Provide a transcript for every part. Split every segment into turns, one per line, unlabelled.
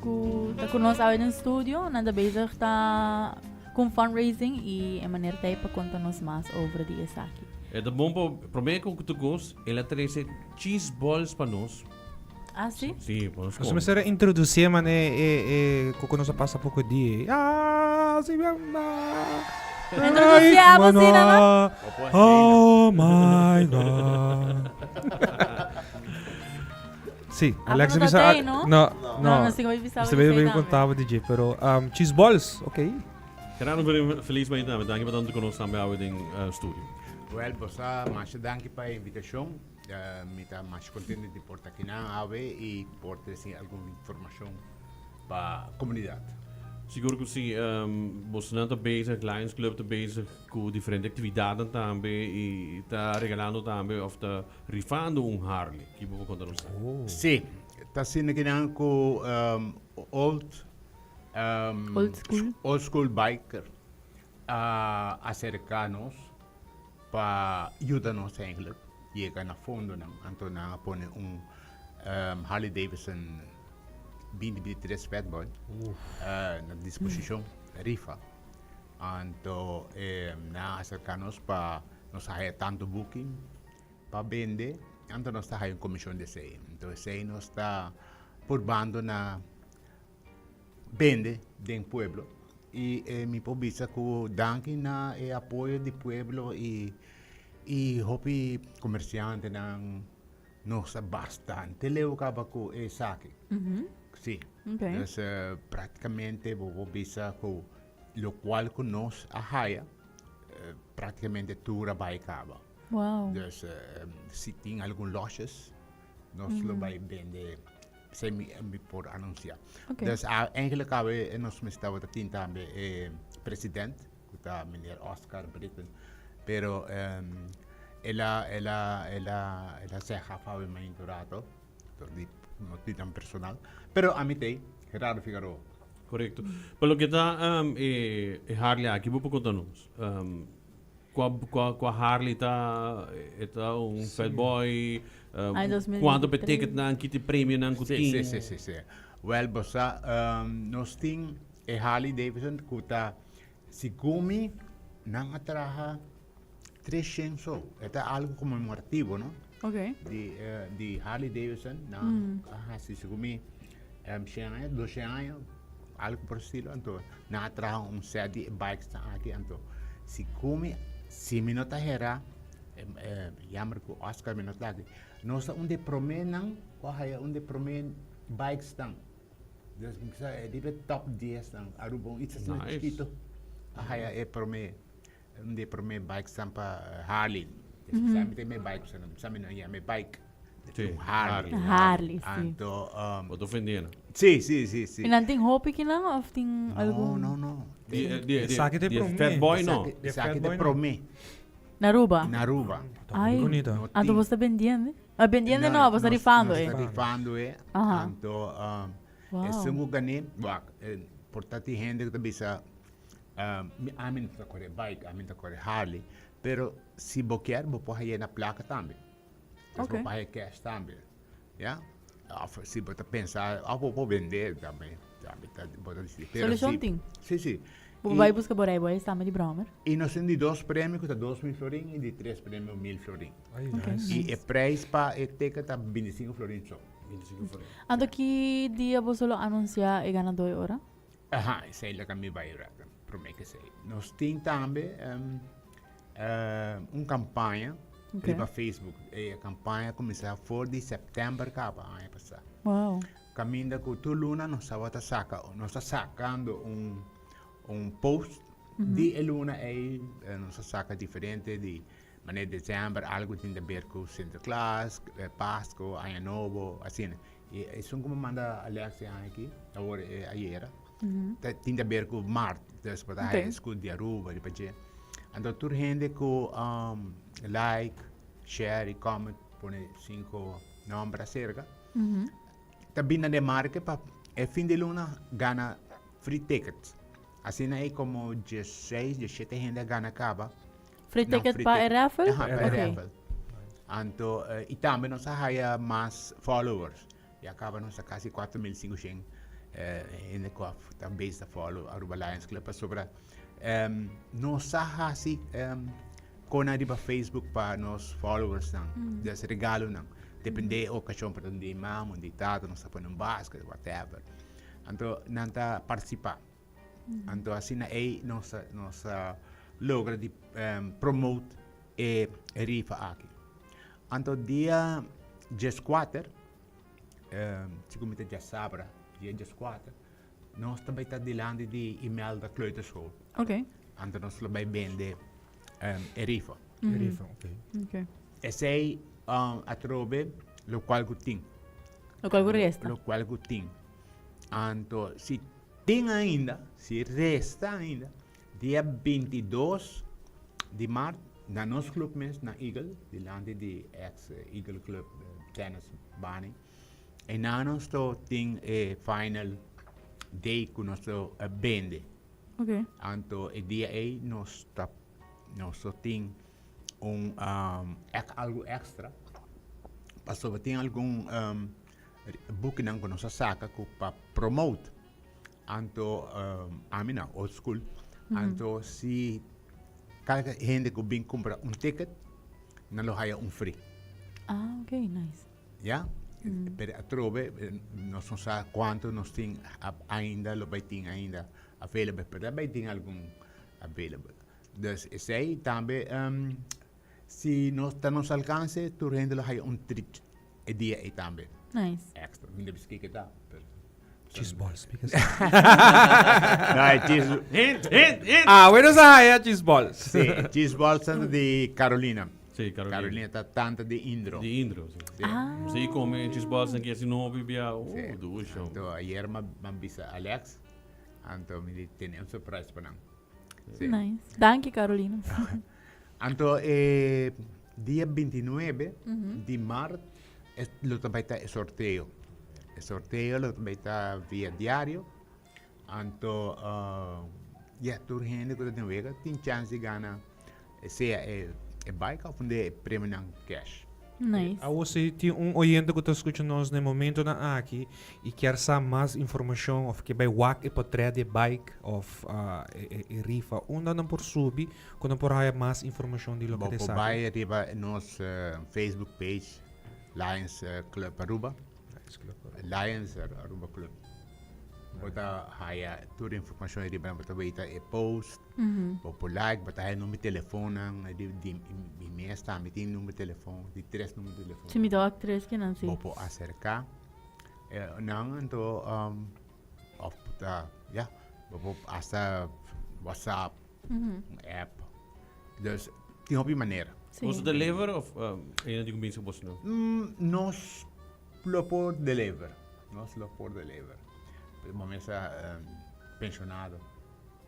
ku ta ku nos awe den studio. Nan ta bezig ta ku un fundraising i e meneer ta ei pa konta nos mas over di esaki.
E ta bon pa prome ku tur kos el a trese cheese balls pa nos.
Ah, si?
Sí, pa nos
Nos
kome.
mester a introducié mane e e ku ku nos a pasa poko dia. Ah, si mi ama.
Introducié abo asina, no?
Oh my God. Sí,
Ah,
Alexa
pero no
bisa.
ta tei, no?
No,
No,
no.
no, sigo bisa
Mester bay contaba DJ, pero um, cheese balls, ok.
Gerardo, very feliz bij tambe. Danki pa tanto conos tambe awe den studio.
Wel, bosa, masha danki pa e invitacion. Mi ta masha contento di por ta akinan awe y por trece algun informacion pa comunidad.
Sigur cu si. Bosonan ta bezig, Lions Club ta bezig cu diferente actividadnan tambe y ta regalando tambe of ta Rifando un Harley. Ki bo por konta nos?
Sí, ta asina ki nan ku old
Old school.
old school biker a aserká nos pa yuda nos eigenlijk yega na fondonan. Anto nan a pone un Harley Davidson 2023 Fat Boy na disposishon, rifa. Anto nan a aserká nos pa nos a haya tantu booking pa bende, anto nos ta haya un komishon di esei. Anto esei nos ta purbando na bende den pueblo. I mi por bisa ku danki na e apoyo di pueblo i i hopi komersiantenan nos ta bastante leu kaba ku esaki. Si. Dus praktikamente bo por bisa ku lokual ku nos a haya praktikamente tur a bai kaba.
Wow.
Dus si tin algun losjes, nos lo bai bende esei mi mi por anuncia.
Okay.
Dus a eigenlijk awe nos mester tabata tin tambe e president, ku ta meneer Oscar Britten, pero el a el a el a el a zeg af awe mainta un rato, dor di motinan personal. Pero ami t'ei, Gerardo Figaroa.
Korekto. Pa loke ta e Harley aki bo por konta nos? Kua kua kua Harley ta? E ta un Fat Boy?
Ay,
Kuantu pa e
2023.
ticketnan? Kiti premionan ku
Sí,
tin?
sí, sí, sí, sí. Wel, bo sa, nos tin e Harley Davidson ku ta, segun mi, nan a traha 300 so. E ta algu konmemorativo, no?
Ok.
Di, di Harley Davidson, nan a hasi, segun mi, 100 aña, 200 aña, algu por estilo. Anto, nan a traha un set di e bikesnan aki. Anto, segun mi, si mi no ta hera, jammer ku Oscar mi no ta aki, nos ta un di e proménan ku a haya un di e promé bikesnan. Dus mi sa e riba e top diesnan, Aruba un iets asina
Nice.
chikito a haya e promé. Un di e promé bikesnan pa Harley. Sa mi ta yama e bike, sa mi no yama e bike.
Sí,
Un Harley.
Harley, sí.
Anto,
Bo ta ofendé nan.
Sí, sí, sí, sí.
I nan tin hopi kinan of tin algun?
No, no, no.
Di, di, di,
Esaki ta e
di
promé.
Fat Boy no.
Esaki,
Di
esaki
Fat
ta
Boy no.
promé.
Na Aruba?
Na Aruba.
Ta hopi
Ai.
bunita.
No
Anto
tin.
bo sta bendiendo? Ah, bendiendo no, bo sta rifando
Nos
e.
ta rifando e.
Aha.
Anto,
Wow.
esun ku gané, wak, por ta tin hende ku ta bisa, Mi ami no ta kore bike, ami no ta kore Harley, pero si bo kier bo por haya na plaka tambe. Pues bo por haya cash tambe, ya. Of si bo ta pensa, of bo por bende tambe, tambe ta bo ta disidi. Pero
Solucion
si,
tin.
Si, si.
Bo por bai buska bo rijbewijs tambe di brommer.
I nos tin di dos premio ku ta 2000 florin i di tres premio 1000 florin.
Ay, nice.
I e prijs pa e ticket ta 25 florin so.
25 florin.
Anto ki dia boso lo anuncia e ganador e ora?
Aha, esei loke mi bai rèk promé ke esei. Nos tin tambe un kampaña riba Facebook. E kampaña a kuminsá for di sèptèmber kaba aña pasá.
Wow.
Kaminda ku tur luna nos tabata saka, nos ta sakando un un post di e luna ei. Nos a saka diferente di manera desèmber algu tin ta ber ku Sinterklaas, Pasko, Aña Nobo, asina. E esun ku mi manda Alexia aki, awor e ayera, ta tin ta ber ku mart, dus bo ta haya eskud di Aruba riba dje. Anto tur hende ku like, share i comment, pone sinku nomber aserka, ta bin na den marke pa e fin di luna gana free tickets. Asina ei komo diesseis, diesshete hende a gana kaba.
Free ticket pa e raffle?
Aha, pa e raffle. Anto, i tambe nos a haya mas followers. Ya kaba nos a kasi 4500. Hende ku ta bezig ta follow Aruba Lions Club pasobra nos sa hasi kona riba Facebook pa nos followers nan, des regalonan. Depende e okashon, por ta un di mama, un di tata, nos ta pone un basket, whatever. Anto nan ta partisipa. Anto asina ei nos ta nos ta logra di promote e rifa aki. Anto dia dieskuater Si ku mi ta djasabra, dia djeskuater, nos ta bai ta dilanti di Imelda Kleuterschool.
Ok.
Anto nos lo bai bende e rifa.
E rifa, ok.
Ok.
Esei atrobe lokual ku tin.
Lokual ku resta.
Lokual ku tin. Anto si tin ainda, si resta ainda, dia bintidos di mart na nos club mes na Eagle, dilanti di ex Eagle Club Tennis Bani, einan nos to tin e final day ku nos to bende.
Ok.
Anto e dia ei nos ta nos to tin un algu extra pasobra tin algun bukinan ku nos a saka ku pa promote. Anto ami na old school. Anto si kada hende ku bin kumpra un ticket, nan lo haya un free.
Ah, ok, nice.
Ya? Pero atrobe nos no sa kuantu nos tin ainda, lo bai tin ainda available, pero ta bai tin algun available. Dus esei tambe si nos ta nos alkanse tur hende lo haya un treat e dia ei tambe.
Nice.
Extra. Mi no bisa kiko ta, pero.
Cheese balls, mi
kasa. No, e cheese.
Hint, hint, hint.
Ah, we nos a haya cheese balls.
Sí, e cheese balls ta di Carolina.
Sí, Carolina.
Carolina ta tanta di Indro.
Di Indro, sí.
Sí.
Ah.
Sí, come cheese balls aki así no bibia. Oh,
Sí.
dushi.
Anto ayer m'a m'a bisa Alex, anto mi di tene un surprise pa nan. Sí.
Nice. Danki, Carolina.
Anto e dia bintinuebe di mart lo ta bai ta e sorteo. E sorteo lo ta bai ta via diario. Anto ya tur hende ku ta den wega tin chans di gana sea e bike of un di e premionan cash.
Nice.
Awor si tin un oyente ku ta skucha nos na e momentonan aki i kier sa mas informashon of ke bai wak e potret di e bike of e rifa, unda nan por subi ku nan por haya mas informashon di loke
Bo
ta
por
esaki?
bai riba nos Facebook page Lions Club Aruba.
Lions Club Aruba.
Lions Aruba Club. Bo ta haya tur informashon riba, bo ta weta e post. Bo por like, bo ta haya number di telefonnan, di di mi mes tambe tin number di telefon, di tres number di telefon.
Si mi ta wak tres kinan si.
Bo por acerca nan anto of bo ta ya, bo por hasta WhatsApp, un app. Dus tin hopi manera.
Si.
Boso deliver of ena di cuminsa boso no?
Nos lo por deliver, nos lo por deliver. Pero bo mes ta pensionado.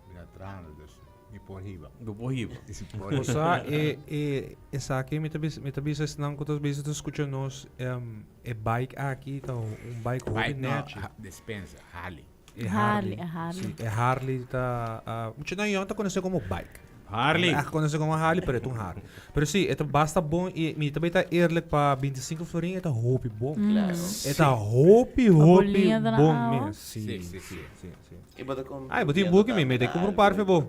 Mi ta trahando, dus mi por hiba.
Bo por hiba.
Si por hiba.
Osa e e esaki mi ta bisa mi ta bisa esnan ku ta bisa ta skucha nos em e bike aki ta un bike hopi
Bike no,
nechi.
ha, despensa, Harley.
E
Harley,
Harley.
e Harley.
Si, e Harley ta ah muchanan yòn ta konosé komo bike.
Harley.
A konosé komo Harley pero e ta un Harley. Pero si e ta basta bon i mi ta bay ta eerlijk pa bintisinko florin e ta hopi bon.
Claro.
E ta hopi hopi
Bolinha ta na
bon
awa.
mes. Si,
Si, si, si.
si, si.
Y bo ta com
Ay, bo tin buki mi, mi ta kumpra un par fe bo.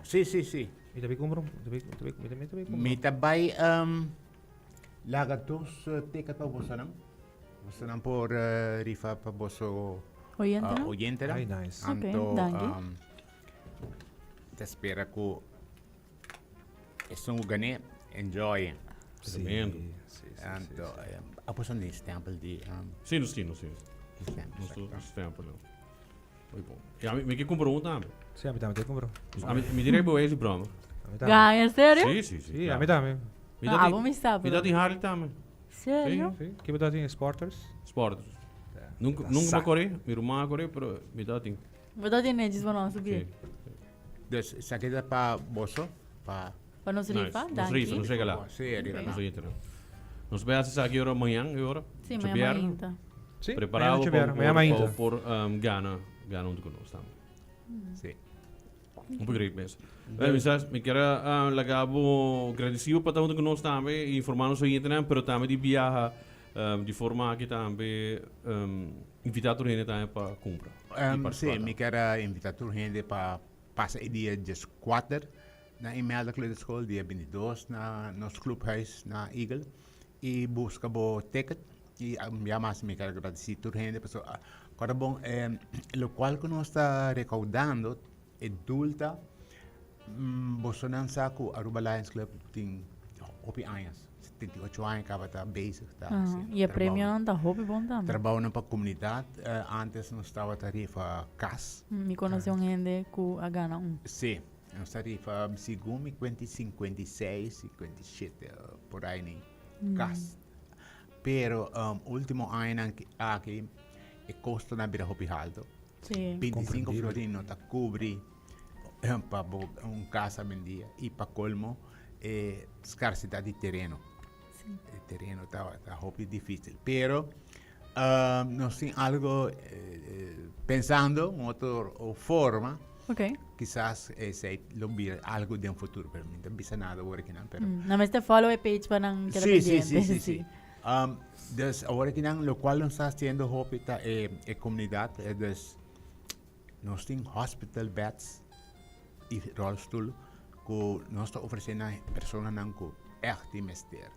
Si, si, si.
Mi ta bay kumpra un, mi ta bay, mi ta bay, mi ta bay kumpra.
Mi ta bay laga dos ticket pa bosonan. Bosonan por rifa pa boso
Oyentenan?
oyentenan.
Ay, nice.
Ok,
Anto,
danki.
ta spera ku esun ku gané enjoy.
Si,
Tremendo.
si, si, si,
Anto,
si.
a puso ni stempel di
Si, nos tin, nos tin.
stempel.
Nos tin stempel. Muy bon. Ja, mi, mi ke kumpra un tambe.
Si, ami tambe te kumpra.
Ami, mi direct bewijs di broma.
Ami tambe.
Ga, en serio?
Si, si, si.
Si, ami tambe.
Mi
No,
ta
abo mi sa,
Mi ta
pero.
tin Harley tambe.
Serio?
Si, ki bo ta tin? Sporters?
Sporters. Nunca,
Ta
nunca mi
sa.
kore, mi ruman a kore, pero mi ta tin.
Bo ta tin netjes pa nos subi.
Si.
Dus esaki ta pa boso, pa.
Pa nos
Nice.
rifa,
Nos rifa,
danki.
nos regala.
Si, regala.
Nos oyente. Nos bay haci esaki ora mañan, e ora?
Si,
Dje
mañan
bierna.
mainta.
Si,
Preparado
mañana
pa
dje bierna, mañana
por,
mainta.
pa por gana, gana hunto cu nos tambe.
Si.
Un begrip mes. Well, mi sa, mi kier a laga bo gradicido pa ta hunto cu nos tambe y informa nos oyentenan, pero tambe di biaha di forma aki tambe. invita tur hende tambe pa cumpra.
Um, si, mi kier a invita tur hende pa pasa e dia 14 na Imelda Kleuterschool, dia 22 na nos clubhuis na Eagle y busca bo ticket. Y ya mas mi kier agradeci tur hende pasobra ora bon eh, locual cu nos ta recaudando e dulta Bosonan sa cu Aruba Lions Club tin hopi añas, 78 aña caba ta bezig ta haci
Y e premionan ta hopi bon tambe.
Trabounan pa comunidad. Antes nos tabata rifa cas.
Mi conoce un hende cu a gana un.
Si, nos ta rifa segun mi cuenta 56, 57 por ahí ni cas. Pero ultimo añanan aki e costonan a bira hopi halto.
Si.
25 florin no ta cubri pa bo un casa awendia y pa colmo e scarcedad di tereno.
Sí.
E tereno ta, ta hopi difícil. Pero nos tin algo pensando, un otro forma.
Ok.
Quizás esey lo bira algo den futuro, pero mi no ta bisa nada awor akinan, pero
Nan mester follow e page pa nan keda
Sí, sí,
pendiente.
sí, sí, sí. Dus awor akinan locual nos ta haciendo hopi ta e, e comunidad, dus Nos tin hospital beds y rolstoel cu nos ta ofrece na personanan cu echt tin mester.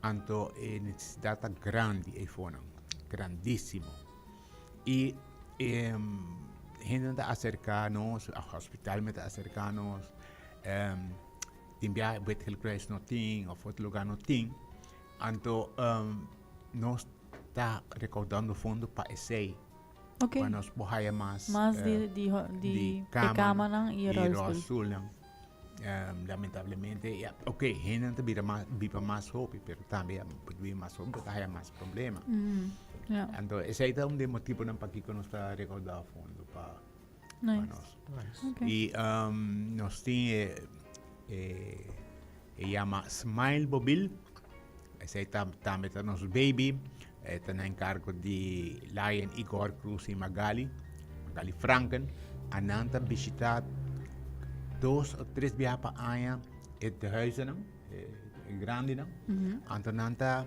Anto e necesidad ta grandi eyfonan, grandisimo. Y hendenan ta acerca nos, hospital ta acerca nos, tin bia Wit Gele Kruis no tin of otro lugar no tin. Anto nos ta recaudando fondo pa esey.
Ok.
Pa nos por haya mas
Mas di, di, ho- di,
di
e
kama
kamanan i
i
rolstoel.
rolstoelnan. Lamentablemente, ya, ok, hendenan ta bira mas, biba mas hopi, pero tambe ya por biba mas hopi, bo ta haya mas problema.
Mm, ja.
Anto, esei ta un di e motibonan pakiko nos ta rekoudá fondo pa, pa
Nice.
nos.
Nice.
Ok.
I nos tin e, e, e yama Smile Bobil. Esei ta tambe ta nos baby. E ta na enkargo di Lion Igor Cruz i Magali, Magali Franken. Anan ta bishita dos o tres biaha pa aña e tehuizennan, e, e grandinan. Anto nan ta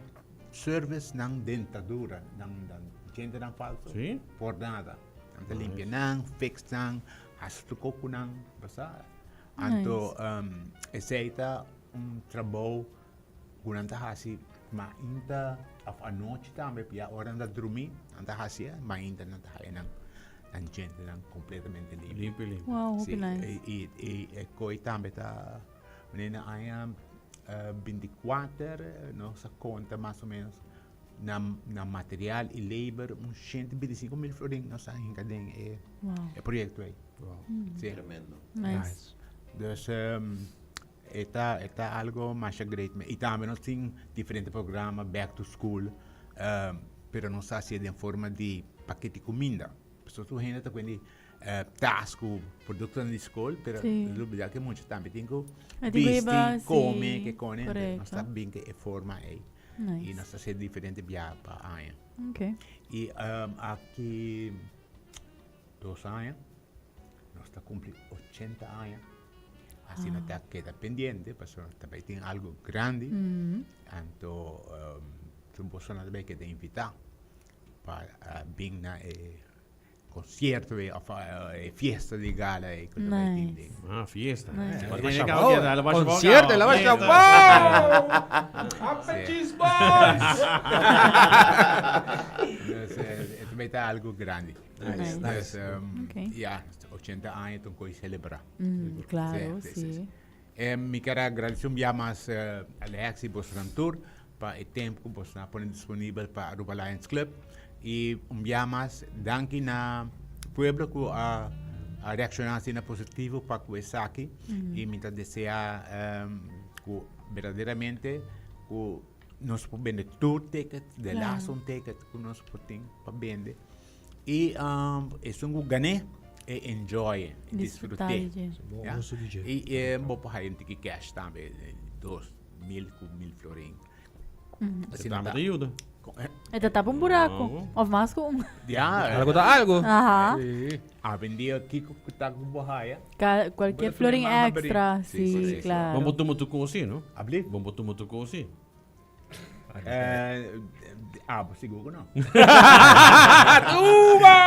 service nan dentadura, nan, nan djentenan falso.
Sí?
Por nada. Nan ta limpia nan, fix nan, hasi tur kos ku nan, basa. Anto um, esei ta un trabou ku nan ta hasi mainta of anochi tambe, ya ora nan ta drumi, nan ta hasi e, mainta nan ta haya nan nan djentenan completamente limpi.
Limpi, limpi.
Wow, hopi
Sí,
nice.
i, i, i e koi tambe ta, wanneer na aña 24, nos a konta mas o menos na, na material i labor un 125 mil florin nos a hinka den e,
Wow.
e proyecto ei.
Wow.
Sí.
Tremendo.
Nice.
Dus um, e ta, e ta algo masha great. I tambe nos tin diferente programa, back to school, um, pero nos ta hacié den forma di pakete kuminda. Pasobra tur hende ta kuende eh, tas ku produktonan di skol, pero
Sí.
no olbida ku mucha tambe tin ku
E tin ku
bisti,
hiba,
kome,
sí,
ke kone. Nos ta
korekto.
bin ku e forma ei. I
Nice.
nos ta hacié diferente biaha pa aña.
Ok.
I um, aki dos aña, nos ta cumpli 80 aña. Asina ta keda pendiente, pasobra ta bay tin algo grandi. Anto um, tur bosonan ta bay keda invita pa uh, bin na e concierto e, of uh, e fiesta di gala e ku ta bay tin
Nice.
den.
Ah, fiesta.
Nice.
Wat
La
tiene
Basha
que
Bou.
la Basha Bou,
Concierto, la Basha
fiesta.
Bou! Cheese Boys!
Dus, eh, e ta bay ta algo grandi.
Nice.
Dus, um,
Ok.
ja, 80 aña ta un koe celebra.
Claro,
Sí, sí, sí,
sí.
sí. Eh, mi kier a agradece un bia mas eh, Alex y bosnan tur pa e tempo cu bosnan a pone disponibel pa Aruba Lions Club. Y un bia mas danki na pueblo cu a, a reacciona asina positivo pa cu esaki. Y mi ta desea em, cu verdaderamente cu nos por bende tur ticket, de
Claro.
laatste un ticket cu nos por tin pa bende. Y um, esun cu gané e enjoy,
Disfruta
disfruté.
di dje.
Bon
Ja.
uso di dje.
Y eh, bo por haya un tiki cash tambe, 2000 cu 1000 florin. Asina
Tambe
ta.
ta yuda.
E ta tapa un buraco.
Oh.
Of mas cu un.
Ja,
Algo ta algo.
Aha.
Sí.
Awendia kiko cu ta cu bo haya.
Cualquier
Bo ta
florin
tuma man habrí.
extra.
Sí, sí,
Sí,
sí, sí.
claro.
Bon bo tuma tur cos, no?
Abli?
Bon bo tuma tur cos.
Eh, Abo sigur ku no.
Tuma!